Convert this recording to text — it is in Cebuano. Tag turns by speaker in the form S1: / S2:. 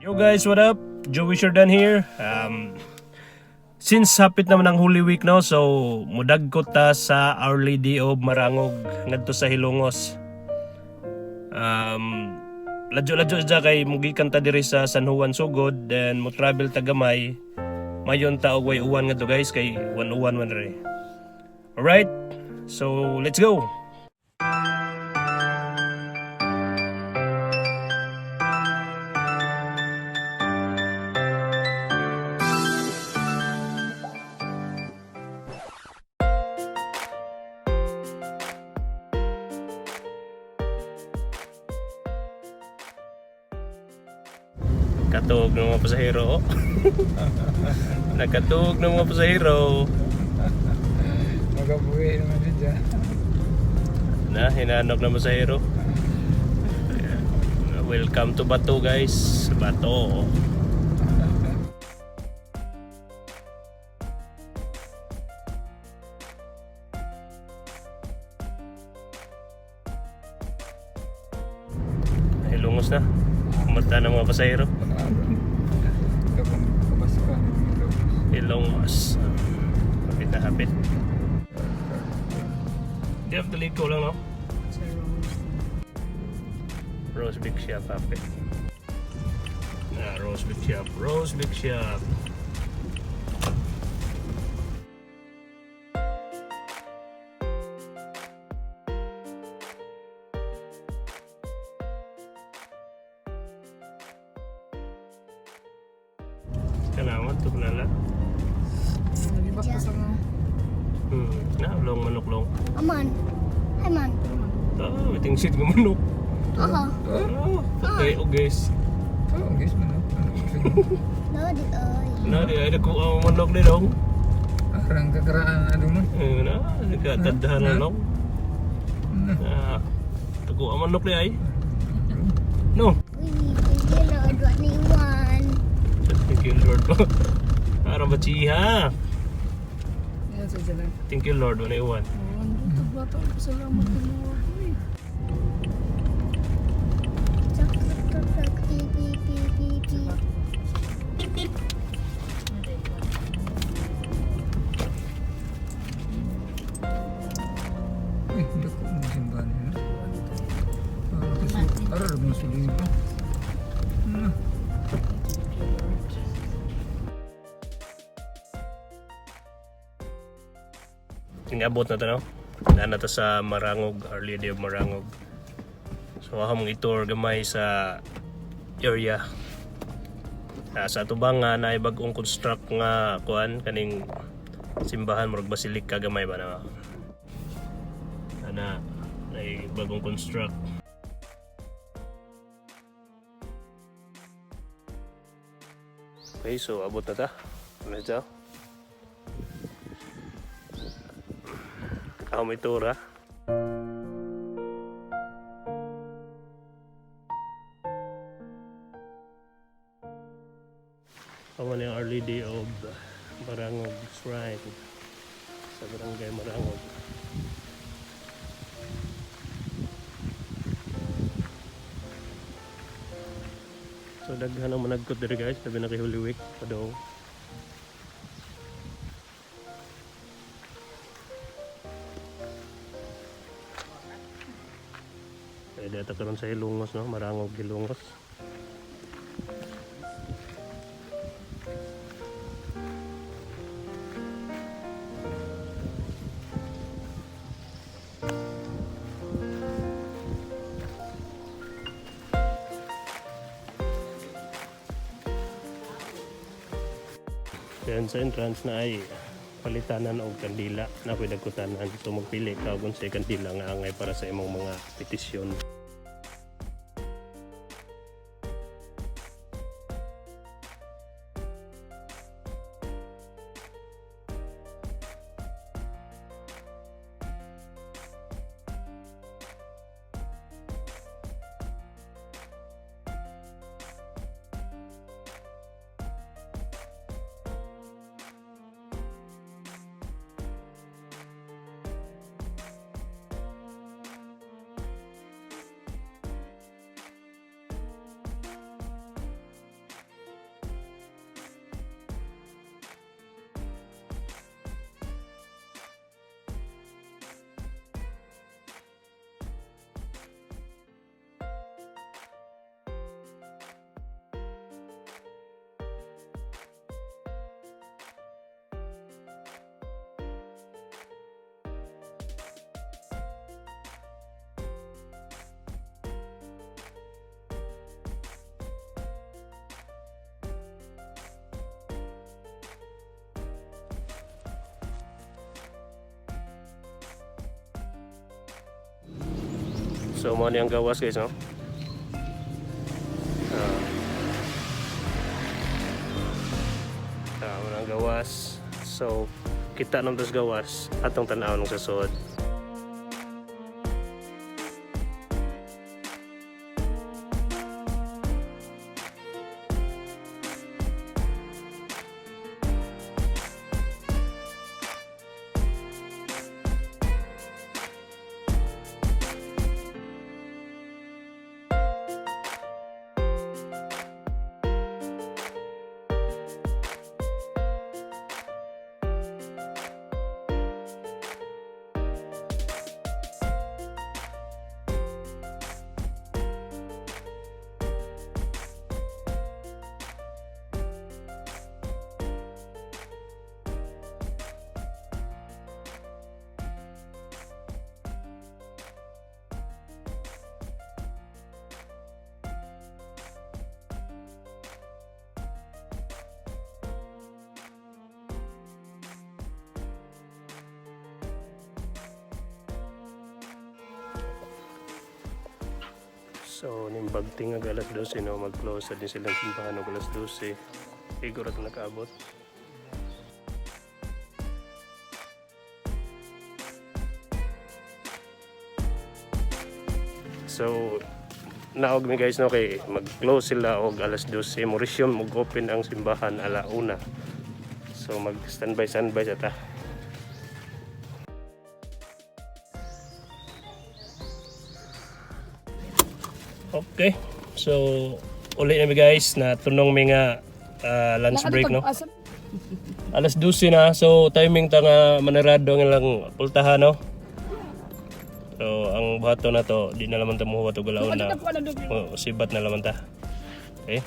S1: Yo guys, what up? Joey Jordan here. Since hapit naman ang Holy Week, no, so mudagko ta sa Our Lady of Marangog ngadto sa Hilongos. Ladyo-ladyo siya kay mugikan ta diri sa San Juan Sugod, then mo travel ta gamay. Mayon ta og way uwan ngadto, guys, kay uwan-uwan man diri. Alright? So let's go. Katog ng mga pasahero. Oh. Nakatog ng mga pasahero.
S2: Magabuhi naman siya dyan.
S1: Na, hinanok na pasahero. Welcome to Bato, guys. Bato. Hilungos na. Kumata ng mga pasahero.
S2: Kapag kabas ka,
S1: Ilongos. Hapit na hapit. Di have to ko lang, no? Rose Big Shop, hapit. Ah, Rose Big Shop. Rose Big Shop. Kailangan ito na lang.
S2: Nalibak ka sa mga.
S1: Na, long manok long.
S3: Aman. Hi, man.
S1: Ah, iting shit ng manok.
S3: Aha.
S1: Ah, patay o guys.
S2: Oh, guys man. Ano gusto mo?
S3: No, di ay.
S1: Na, di ay nakuha ang manok ni dong.
S2: Arang kakaraan ano mo?
S1: Eh, na, nagkatadahan na long.
S2: Na.
S1: Ah, nakuha ang manok ni ay. No.
S3: Uy, thank you, Lord. What ni Iwan.
S1: Thank you, Lord. Parang bachiha.
S4: Yan sa dyan.
S1: Thank you, Lord. Wala iwan.
S4: Oh, ang bata. Salamat kay Lord. Uy.
S3: Sak, sak, sak, sak. Beep, beep, beep, beep, beep. Beep, beep.
S2: Eh, hindi ko mo simbahan nila. Para kasi, aral mo sila pa. Na.
S1: Inabot na to, no? Nana to sa Marangog, Our Lady of Marangog. So, ako mong itour gamay sa area. Ah, sa atubang nga na bagong construct nga kuan kaning simbahan, murag basilika gamay ba na. Ana ay bagong construct. Okay, so abot na ta. Ano ito? Ako may tour ha. Ako na yung Our Lady of Marangog Shrine sa Barangay Marangog. So daghan ang managkot diri, guys, labi na kay Holy Week padong. Kaya dito karon sa Hilongos, no? Marangog, Hilongos. Then sa entrance na ay palitanan og kandila na pwede kutanan. So magpili ka kung sa kandila nga angay para sa imong mga petisyon. So mo ni ang gawas, guys, no. Mao na ang gawas. So kita nang tas gawas atong tan-aw nung sa sud. So, nimbagting nga alas 12, no, mag-close na din silang simbahan og alas 12. Igor at nakaabot. So, naog mi, guys, no, kay mag-close sila og alas 12. Mauritium mag-open ang simbahan ala 1. So, mag standby standby sa ta. Okay. So, uli na mi, guys, na tunong mi nga lunch break, no. Alas 12 na. So, timing ta nga manarado nga lang pultahan, no. So, ang buhato na to, di na naman ta muhuwat og alauna. O, sibat na laman ta. Okay?